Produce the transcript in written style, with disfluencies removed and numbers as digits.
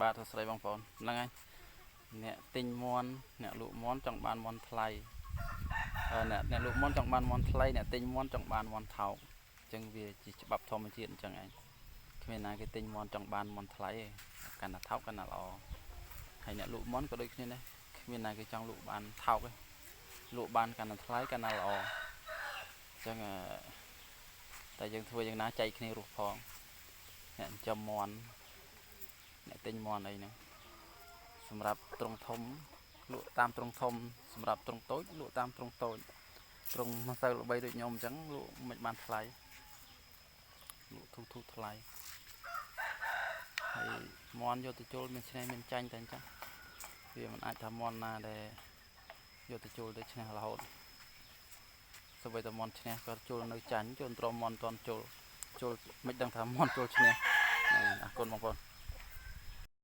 បាទសួស្តីបងប្អូនហ្នឹងហើយអ្នកទិញមាន់អ្នកលក់មាន់ចង់បានមាន់ថ្លៃអឺអ្នកអ្នកលក់មាន់ចង់បានមាន់ថ្លៃអ្នកទិញមាន់ចង់បានមាន់ថោកអញ្ចឹងវាជាច្បាប់ធម្មជាតិអញ្ចឹងឯងគ្មានណាគេទិញមាន់ចង់បានមាន់ថ្លៃទេកាន់តែថោកកាន់តែល្អហើយអ្នកលក់មាន់ក៏ដូចគ្នាដែរគ្មានណាគេចង់លក់បានថោកទេលក់បានកាន់តែថ្លៃកាន់តែល្អអញ្ចឹងអឺតែយើងធ្វើយ៉ាងណាចែកគ្នារស់ផងអ្នកចិញ្ចឹមមាន់អ្នកទិញមាន់អីហ្នឹង សម្រាប់ទ្រុងធំលក់តាមទ្រុងធំសម្រាប់ទ្រុងតូចលក់តាមទ្រុងតូចទ្រុងមិនសូវល្បីដូចខ្ញុំអញ្ចឹងលក់មិនបានថ្លៃលក់ធូរធូរថ្លៃហើយមាន់យកទៅជុលមានឈ្នះមានចាញ់តែអញ្ចឹងវាមិនអាចថាមាន់ណាដែលយកទៅជុលទៅឈ្នះរហូតសូម្បីតែមាន់ឈ្នះក៏ជុលនៅចាញ់ជុលទ្រាំមាន់តន់ជុលជុលមិនដឹងថាមាន់ជុលឈ្នះអរគុណបងប្អូន។